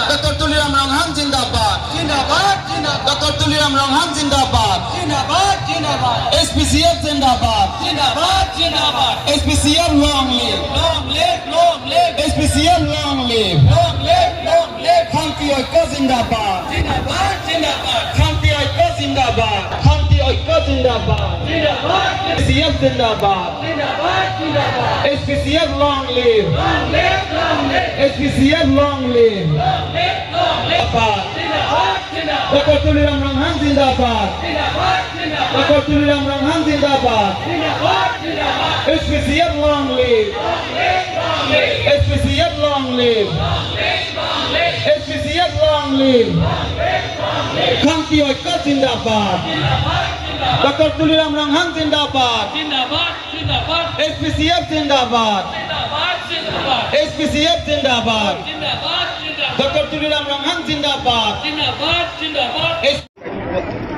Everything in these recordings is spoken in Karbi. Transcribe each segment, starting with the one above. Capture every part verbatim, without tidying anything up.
Doctor Tuliram Ronghang zindabad. Zindabad, zindabad. Doctor Tuliram Ronghang zindabad. Zindabad, zindabad. S P C F zindabad. Zindabad, zindabad. S P C F long live. Long live, long live. S P C F long live. Long live, long live. Khanti Oikyo zindabad. Zindabad, zindabad. Khanti Oikyo zindabad. Khanti Oikyo zindabad. Zindabad, zindabad. S P C F zindabad. Zindabad, zindabad. S P C F long live. Long live, long live. S P C F long live. Long live, long live. Zindabad. Zindabad, zindabad. Doctor Tuliram Ronghang zindabad. Zindabad, zindabad. Doctor Tuliram Ronghang zindabad. Zindabad, zindabad. S P C F long live. Long live, long live. S P C F long live. Long live, long live. S P C F long live. Long live, long live. Khanti Oikyo zindabad. Zindabad, zindabad. Doctor Tuliram Ronghang zindabad. Zindabad, zindabad. S P C F zindabad. Zindabad, zindabad. S P C F zindabad. Zindabad, zindabad. Doctor Tuliram Ronghang zindabad. Zindabad, zindabad. S-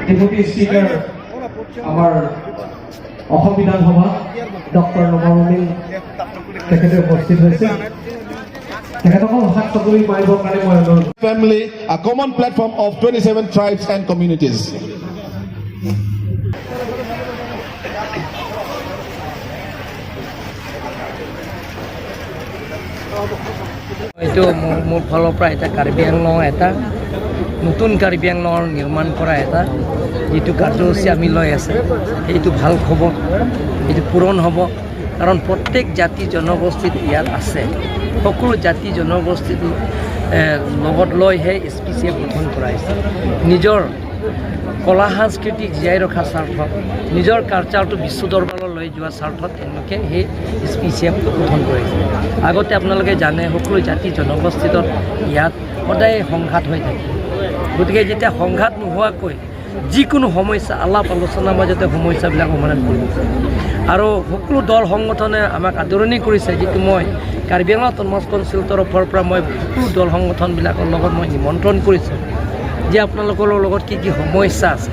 Deputy Speaker, আমাৰ অসম বিধানসভা ডক্টৰ লমা মমিন তেখেতে উপস্থিত হৈছে। তেখেতসকল হাত চাপৰি মাৰিবৰ কাৰণে মই অনুৰোধ Family, a common platform of twenty-seven tribes and communities. এইটো মোৰ, মোৰ ফালৰ পৰা এটা কাৰ্বি আংলং, এটা নতুন কাৰ্বি আংলঙৰ নিৰ্মাণ কৰা এটা যিটো কাৰ্যসূচী আমি লৈ আছে, এইটো ভাল খবৰ, এইটো পূৰণ হ'ব। কাৰণ প্ৰত্যেক জাতি জনগোষ্ঠীত ইয়াত আছে, সকলো জাতি জনগোষ্ঠীটো, এ, লগত লৈহে এছ পি চি এফ গঠন কৰা হৈছে। নিজৰ কলা সংস্কৃতিক জীয়াই ৰখাৰ স্বাৰ্থত, নিজৰ কালচাৰটো বিশ্ব দৰবাৰলৈ লৈ যোৱাৰ স্বাৰ্থত তেওঁলোকে সেই এছ পি চি এফ গঠন কৰিছে। আগতে আপোনালোকে জানে, সকলো জাতি জনগোষ্ঠীত ইয়াত সদায় সংঘাত হৈ থাকে। গতিকে যেতিয়া সংঘাত নোহোৱাকৈ যিকোনো সমস্যা আলাপ আলোচনাৰ মাজতে সমস্যাবিলাক সমাধান কৰিব। আৰু সকলো দল সংগঠনে আমাক আদৰণি কৰিছে, যিটো মই কাৰ্বি আংলং অট'নমাছ কাউন্সিল তৰফৰ পৰা মই সকলো দল সংগঠনবিলাকৰ লগত মই নিমন্ত্ৰণ কৰিছোঁ যে আপোনালোকৰ লগত কি কি সমস্যা আছে,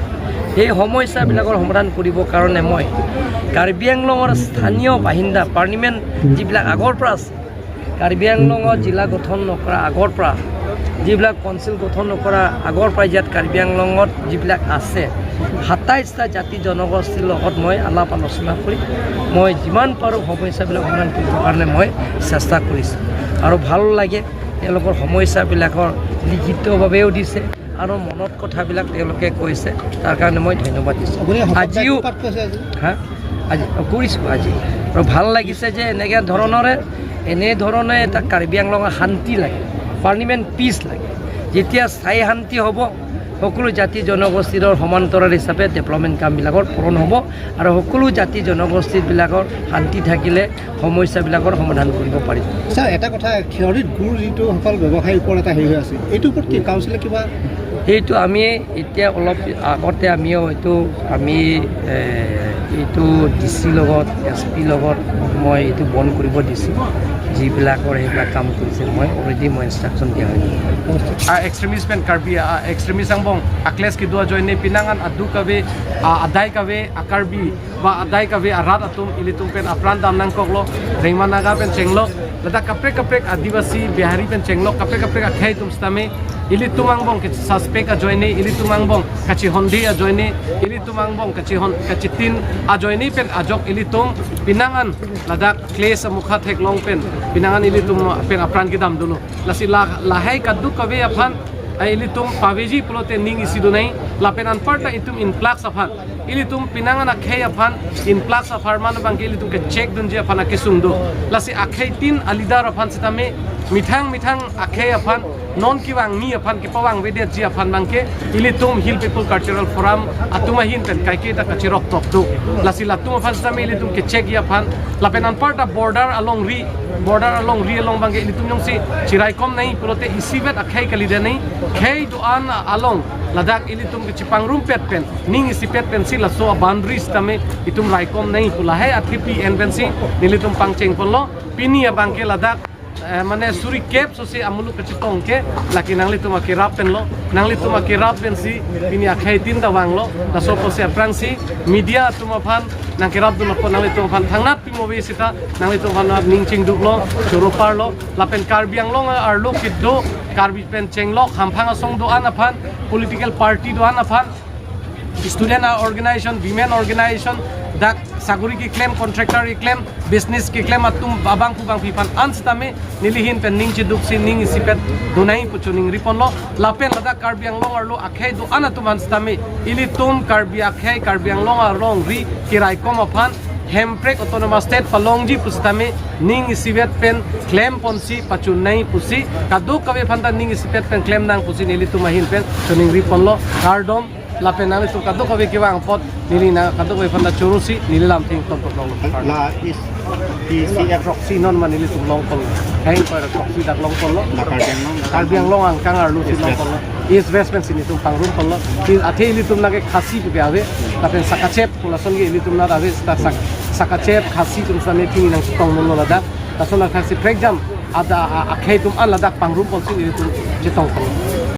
সেই সমস্যাবিলাকৰ সমাধান কৰিবৰ কাৰণে মই কাৰ্বি আংলঙৰ স্থানীয় বাসিন্দা, পাৰ্মানেণ্ট যিবিলাক আগৰ পৰা আছে, কাৰ্বি আংলঙত জিলা গঠন নকৰা আগৰ পৰা যিবিলাক কাউন্সিল গঠন নকৰা আগৰ পৰা ইয়াত কাৰ্বি আংলঙত যিবিলাক আছে, সাতাইছটা জাতি জনগোষ্ঠীৰ লগত মই আলাপ আলোচনা কৰি মই যিমান পাৰোঁ সমস্যাবিলাক সমাধান কৰিবৰ কাৰণে মই চেষ্টা কৰিছোঁ। আৰু ভাল লাগে, তেওঁলোকৰ সমস্যাবিলাকৰ লিখিতভাৱেও দিছে আৰু মনত কথাবিলাক তেওঁলোকে কৈছে, তাৰ কাৰণে মই ধন্যবাদ দিছোঁ। আপুনি শপত আজিও বাক্য পাঠ কৰিছে আজি? হা? আজি, অ, কৰিছোঁ আজি। আৰু ভাল লাগিছে যে এনেকে ধৰণৰে, এনেধৰণে এটা কাৰ্বি আংলঙৰ শান্তি লাগে, পাৰ্মানেণ্ট পিচ লাগে। যেতিয়া স্থায়ী শান্তি হ'ব, সকলো জাতি জনগোষ্ঠীৰ সমান্তৰাল হিচাপে ডেভেলপমেণ্ট কামবিলাকৰ পূৰণ হ'ব আৰু সকলো জাতি জনগোষ্ঠীবিলাকৰ শান্তি থাকিলে সমস্যাবিলাকৰ সমাধান কৰিব পাৰি। ছাৰ, এটা কথা, খেৱাৰীত গুৰ যিটো সকল ব্যৱসায়ীৰ ওপৰত এটা হেৰি হৈ আছে, এইটোৰ ওপৰত কি কাউন্সিলে কিবা? সেইটো আমি এতিয়া অলপ আগতে আমিও এইটো, আমি, এ, এইটো ডি চি লগত, এছ পি লগত মই এইটো বন্ধ কৰিব দিছোঁ। যিবিলাকৰ সেইবিলাক কাম কৰিছে, মই অলৰেডি মই ইনষ্ট্ৰাকশ্যন দিয়া হৈ গ'ল। A-extremist pen Karbi, a-extremist angbong a-clash kedo ajoine pinangan adu kave, a-adai kave a-Karbi ba adai kave arat atum ilitum pen apran dam nangkoklo, Rengma Naga pen chenglok, ladak kaprek kaprek Adivasi, Bihari pen chenglok, kaprek kaprek akhei atum sitame, ilitum angbong ke suspect ajoine, ilitum angbong kachehonde ajoine, ilitum angbong kachehon, kachetin ajoine pen ajok ilitum pinangan ladak clash amukha theklong pen pinangan ilitum pen apran kedam dolo. Lasi la, lahai kadokave aphan, eh, ilitum paveji pulote ning isi do nai, lapen anparta itum influx aphan, ilitum pinangan akhei aphan influx apharman abangke ilitum ke-check dunji aphan akesung do. Lasi akheitin a-leader aphan sitame methang methang akhei aphan non kevangji aphan, kepavangvedetji aphan abangke ilitum Hill People Cultural Forum atum ahin pen kaike ta kacherok tok do. Lasi latum aphan sitame ilitum ke-checkji aphan, lapen anparta border alongri, border alongri along abangke ilitum jongsi cheraikom nai pulote isivet akhei kalide nai, khei do-an along ladak ilitum kechepangrumpet pen, ning isipet pensi laso a-boundary sitame itum raikom nai pu lahai athepi en pensi nelitum pangcheng ponlo. Pini abangke ladak Eh, mane suri kep so si amuluk kachetong ke, lake nanglitum akerap pen lo, nanglitum akerap pensi pini akhei tin ta vanglo. Laso apotsi aphrangsi media atum aphan nangkerapdun apot nanglitum aphan thangnat pimo ave seta nanglitum aphan ning chingduk lo, choro par lo. Lapen Karbi Anglong arlo kedo Karbi pen chenglok hamphang asong do-an aphan, political party do-an aphan, student organization, women organization, dak saguri keklem, contractor keklem, business keklem atum abangphu bangphi aphan an sitame neli ahin pen ning cheduk si ning isipet donai pu choningri ponlo. Lapen ladak Karbi Anglong arlo akhei do-an atum an sitame ilitum Karbi akhei, Karbi Anglong alongri keraikom aphan Hemprek Autonomous State palongji pusitame ning isivet pen klem ponsi pachunai pusi kadokave aphanta ning isipet pen klem nang pusi nelitum ahin pen choningri ponlo. Kardom. Lapen nanglitum kadokave kevang apot neli nang kadokave aphanta choro si neli lamthe ington pon long. La East P C F. Proxy non ma nelitum long ponlo. Heng pa proxy dak long ponlo. La Karbi Anglong. Karbi Anglong angkang arlo si long ponlo. East West pensi nelitum pangrum ponlo. Athe ilitum nake Khasi pu ke ave. Lapen Sakachep pu lason ke ilitum nat ave, seta Sak-, Sakachep, Khasi atum sitame pini nangchetong ponlo ladak. Lason athaksi prekjam ada a-, akhei atum an ladak pangrum ponsi ilitum chetong ponlo.